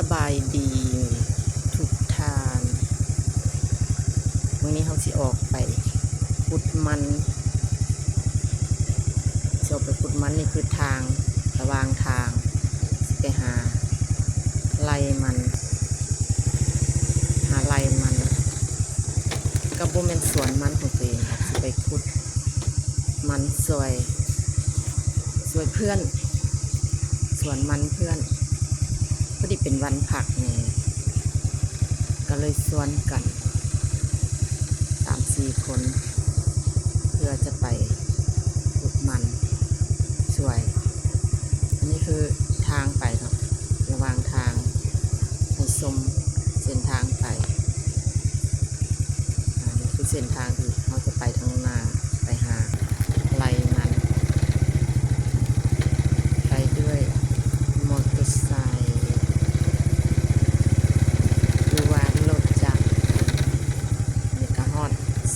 ສະບາຍດີທຸກທ່ານ, ມື້ນີ້ເຮົາຊິອອກໄປຂຸດມັນ, ຊິອອກໄປຂຸດມັນ. ນີ້ຄືທາງ, ລະຫວ່າງທາງ ຊິໄປຫາໄລ່ມັນ, ຫາໄລ່ມັນ, ກໍບໍ່ແມ່ນສວນມັນຂອງຕົວເອງ, ຊິໄປຂຸດມັນຊ່ວຍ ຊ່ວຍເພື່ອນ, ສວນມັນເພື່ອນ. ພໍດີເປັນວັນພັກແດ່ ກໍເລີຍຊວນກັນສາມສີ່ຄົນ ເພື່ອຈະໄປຂຸດມັນຊ່ວຍ. ອັນນີ້ຄືທາງໄປເນາະ, ລະຫວ່າງທາງໃຫ້ຊົມເສັ້ນທາງໄປ. ອັນນີ້ຄືເສັ້ນທາງທີ່ເຮົາຈະໄປທາງໜ້າ ໄປຫາໄລ່ມັນ ໄປດ້ວຍມໍເຕີໄຊ ຫຼືວ່າລົດຈັກ. ນີ້ກໍຮອດ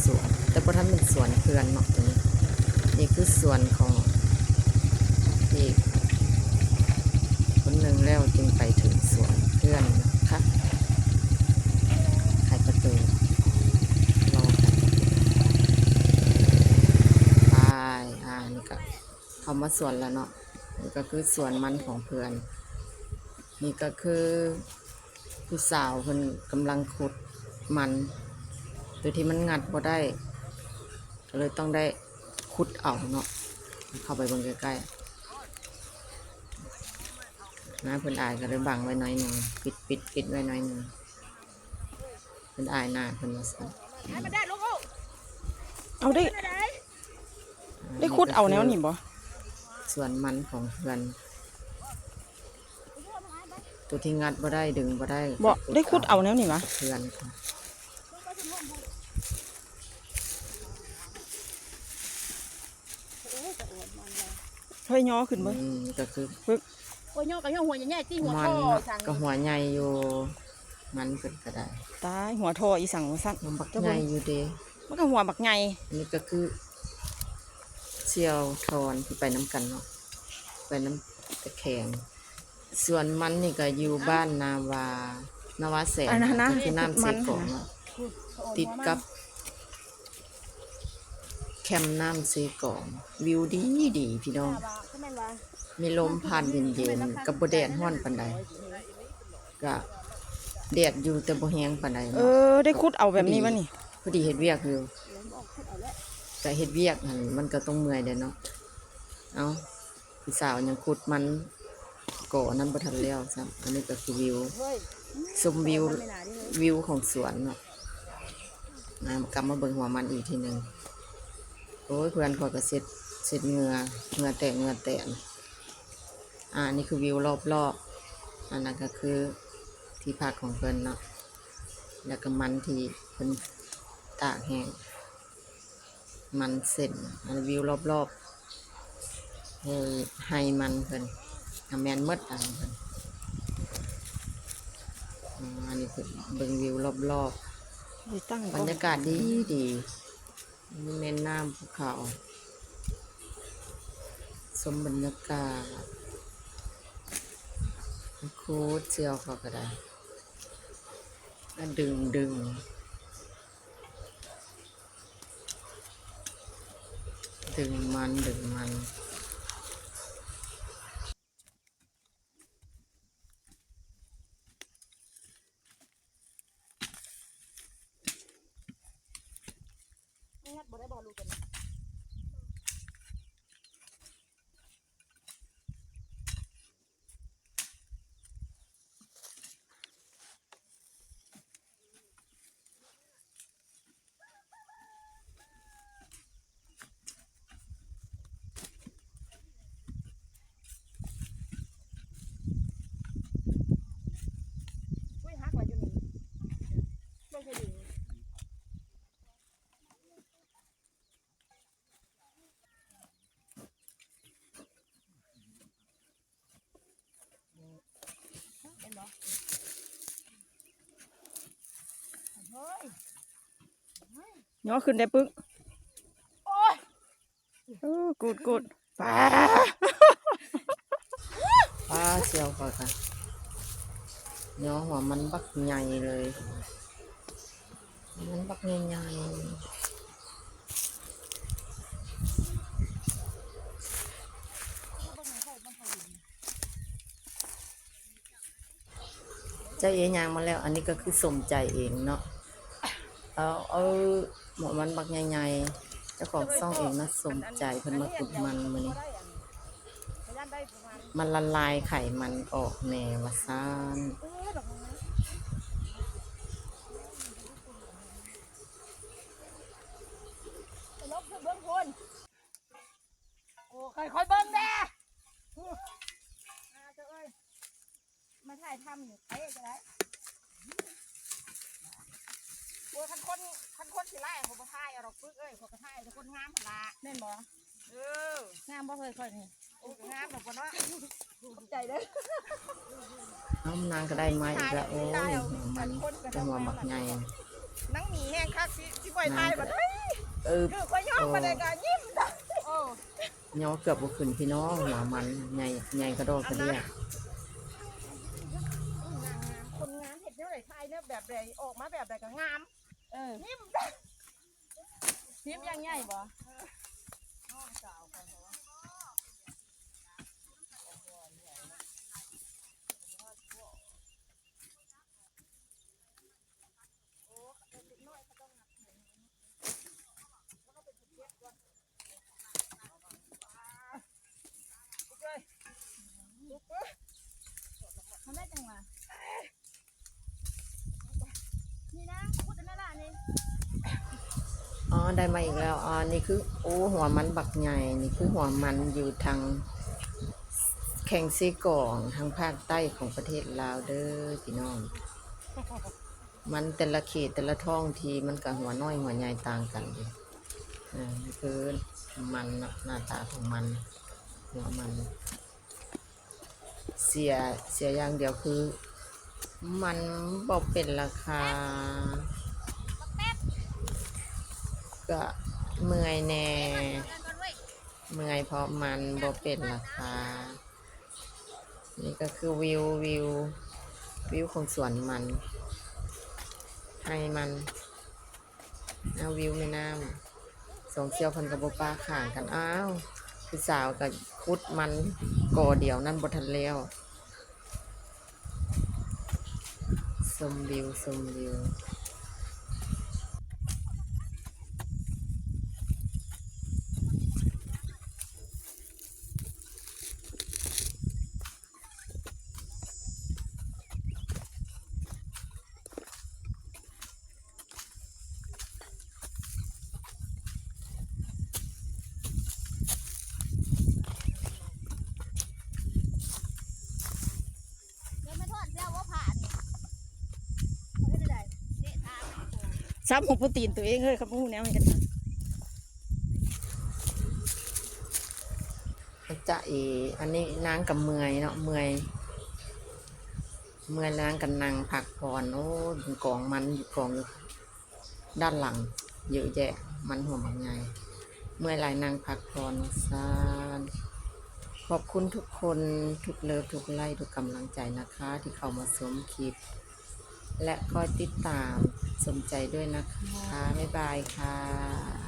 ສວນ, ແຕ່ບໍ່ທັນແມ່ນສວນເພື່ອນເນາະ ຕົວນີ້. ນີ້ຄືສວນຂອງອີກຄົນໜຶ່ງແລ້ວຈຶ່ງໄປເຖິງສວນເພື່ອນນະຄະ. ໄຂປະຕູ ລໍໄຂປະຕູ ໄປ. ອ່າ ນີ້ກໍເຂົ້າມາສວນແລ້ວເນາະ. ນີ້ກໍຄືສວນມັນຂອງເພື່ອນ. ນີ້ກໍຄືຜູ້ສາວເພິ່ນກຳລັງຂຸດມັນ ໂດຍທີ່ມັນງັດບໍ່ໄດ້ ກໍເລີຍຕ້ອງໄດ້ຂຸດເອົາເນາະ. ເຂົ້າໄປເບິ່ງໃກ້ໆ ໜ້າເພິ່ນອາຍ ກໍເລີຍບັງໄວ້ໜ້ອຍໜຶ່ງ, ປິດ ປິດ ປິດໄວ້ໜ້ອຍໜຶ່ງ. ເພິ່ນອາຍໜ້າເພິ່ນວ່າຊັ້ນ. ເອົາ ໄດ້ ໄດ້ຂຸດເອົາແນວນີ້ບໍ່? ສວນມັນຂອງເພື່ອນ ຕົວທີ່ງັດບໍ່ໄດ້ ດຶງບໍ່ໄດ້ ບໍ່ ໄດ້ຂຸດເອົາແນວນີ້ຫວາ? ເພື່ອນ ເຮີ້ຍ ຍໍຂຶ້ນເບິ່ງ. ອືມ ກໍຄື ປຶກ ໂອ້ຍ ຍໍກໍຍໍຫົວໃຫຍ່ໆ ຕິ ຫົວທໍ່ ມັນກໍຫົວໃຫຍ່ຢູ່ ມັນເພິ່ນກໍໄດ້. ຕາຍ ຫົວທໍ່ອີ່ສັງວ່າຊັ້ນ. ມັນບັກໃຫຍ່ຢູ່ເດ. ມັນກໍຫົວບັກໃຫຍ່. ອັນນີ້ກໍຄືສ່ຽວທອນທີ່ໄປນຳກັນເນາະ, ໄປນຳຕາແຂງ. ສວນມັນນີ້ກໍຢູ່ບ້ານນາວາ ນາວາແສນ ອັນນັ້ນນະ ກໍຄືນ້ຳເຊກອງເນາະ, ຕິດກັບແຄມນ້ຳເຊກອງ. ວິວດີໆ ພີ່ນ້ອງ, ມີລົມພັດເຢັນໆ ກໍບໍ່ແດດຮ້ອນປານໃດ, ກະແດດຢູ່ແຕ່ບໍ່ແຮງປານໃດເນາະ. ເອີ ໄດ້ຂຸດເອົາແບບນີ້ວະນີ້? ພໍດີເຮັດວຽກຢູ່, ກະເຮັດວຽກຫັ້ນມັນກໍຕ້ອງເມື່ອຍແດ່ເນາະ. ເອົ້າ ຜູ້ສາວຍັງຂຸດມັນກໍອັນນັ້ນບໍ່ທັນແລ້ວຊ້ຳ. ອັນນີ້ກໍຄືວິວ, ຊົມວິວ, ວິວຂອງສວນເນາະ. ນະ ກັບມາເບິ່ງຫົວມັນອີກທີໜຶ່ງ. ໂອ້ຍ ເພື່ອນຂ້ອຍກໍເຊັດ, ເຊັດເຫື່ອ, ເຫື່ອແຕກເຫື່ອແຕນ. ອ່າ ນີ້ຄືວິວລອບໆ, ອັນນັ້ນກໍຄືທີ່ພັກຂອງເພິ່ນເນາະ, ແລ້ວກໍມັນທີ່ເພິ່ນຕາກແຫ້ງ, ມັນເສັ້ນ. ອັນວິວລອບໆ ເອີ ໄຮ່ມັນເພິ່ນ ກໍແມ່ນໝົດອັນເພິ່ນ. ອ່າ ອັນນີ້ຄືເບິ່ງວິວລອບໆ, ບັນຍາກາດດີໆ. ມີແມ່ນ້ຳພູເຂົາ, ຊົມບັນຍາກາດ. ຂູດສ່ຽວເຂົາກໍໄດ້, ດຶງ ດຶງ ດຶງມັນ ດຶງມັນ. ຍໍຂຶ້ນໄດ້ປຶກ. ໂອ້ຍ ເອີ ກູດ ກູດ. ປາ ປາ ສ່ຽວຂ້ອຍກະ ຍໍຫົວມັນບັກໃຫຍ່ເລີຍ ມັນບັກໃຫຍ່ໆ. ເຈົ້າເອຍ່າງມາແລ້ວ ອັນນີ້ກໍຄືສົມໃຈເອງເນາະ. ເອົາ ເອົາໝາກມັນບັກໃຫຍ່ໆ ເຈົ້າຂອງຊ່ອງເອງນະ ສົມໃຈເພິ່ນມາຂຸດມັນມື້ນີ້ ມັນລະລາຍໄຂມັນອອກແດ່ວ່າຊັ້ນ. ໂອ້ ຄ່ອຍໆເບິ່ງແດ່ ອາ ເຈົ້າເອີຍ ມາຖ່າຍທຳຢູ່ໃກ້ກໍໄດ້. ໂອ້ຍ ຄັນຄົນ ຄັນຄົນຂີ້ຮ້າຍ ຂ້ອຍບໍ່ຖ່າຍເອົາດອກປຶກເອີຍ ຂ້ອຍກໍຖ່າຍແຕ່ຄົນງາມຫັ້ນລະ ແມ່ນບໍ່? ເອີ ງາມບໍ່ເຮີ້ຍຂ້ອຍນີ້? ໂອ້ ງາມດອກບໍ່ເນາະ ຂອບໃຈເດີ. ເອົາ ນາງກໍໄດ້ມາອີກແລ້ວ ໂອ້ຍ ມັນ ແຕ່ວ່າບັກໃຫຍ່ ນາງໜີແຮງຄັກ ຊິ ຊິບໍ່ໃຫ້ຖ່າຍບັດ ເອີ ຄືຂ້ອຍຍ້ອງມາໄດ້ກໍຍິ້ມ ໂອ້ ຍໍເກືອບບໍ່ຂຶ້ນພີ່ນ້ອງ ຫົວມັນໃຫຍ່ ໃຫຍ່ກະດອກກະເດຍ. ຄົນງາມເຮັດແນວໃດ ຖ່າຍແນວແບບໃດ ອອກມາແບບໃດກໍງາມ ເອີ ຍິ້ມ. ສິບຢ່າງໃຫຍ່ບໍ່? ອໍ ໄດ້ມາອີກແລ້ວ. ອໍ ນີ້ຄື ໂອ້ ຫົວມັນບັກໃຫຍ່. ນີ້ຄືຫົວມັນຢູ່ທາງແຂວງເຊກອງ ທາງພາກໃຕ້ຂອງປະເທດລາວເດີພີ່ນ້ອງ. ມັນແຕ່ລະເຂດແຕ່ລະທ້ອງທີ່ມັນກະຫົວນ້ອຍຫົວໃຫຍ່ຕ່າງກັນເດ້. ເອີ ນີ້ຄືມັນເນາະ ໜ້າຕາຂອງມັນ ຫົວມັນ ເສຍ ເສຍຢ່າງດຽວຄືມັນບໍ່ເປັນລາຄາ ກະເມື່ອຍແດ່ ເມື່ອຍເພາະມັນບໍ່ເປັນລາຄາ. ນີ້ກໍຄືວິວ ວິວ ວິວຂອງສວນມັນ ໄຮ່ມັນ ເອົາ ວິວແມ່ນ້ຳ ສອງສ່ຽວເພິ່ນກໍບໍ່ປະຂ້າງກັນ. ອ້າວ ຜູ້ສາວກໍຂຸດມັນກໍດຽວນັ້ນບໍ່ທັນແລ້ວ. ຊົມວິວ ຊົມວິວ. ຊ້ຳຫົວໂປຣຕີນຕົວເອງເຮີ້ຍ ຄັນບໍ່ຮູ້ແນວມັນກັນ ຈະເອ ອັນນີ້ນາງກໍເມື່ອຍເນາະ ເມື່ອຍ ເມື່ອຍ ນາງກໍນັ່ງພັກຜ່ອນ. ໂອ້ຍ ກອງມັນຢູ່ ກອງຢູ່ດ້ານຫຼັງເຍອະແຍະ ມັນຫົວບັກໃຫຍ່. ເມື່ອຍຫຼາຍ ນັ່ງພັກຜ່ອນວ່າຊັ້ນ. ຂອບຄຸນທຸກຄົນ ທຸກເລີບ ທຸກໄລ້ ທຸກກຳລັງໃຈນະຄະ ທີ່ເຂົ້າມາຊົມຄລິບ ແລະ ຄອຍຕິດຕາມສົມໃຈດ້ວຍນະຄະ. ບາຍບາຍຄ່ະ.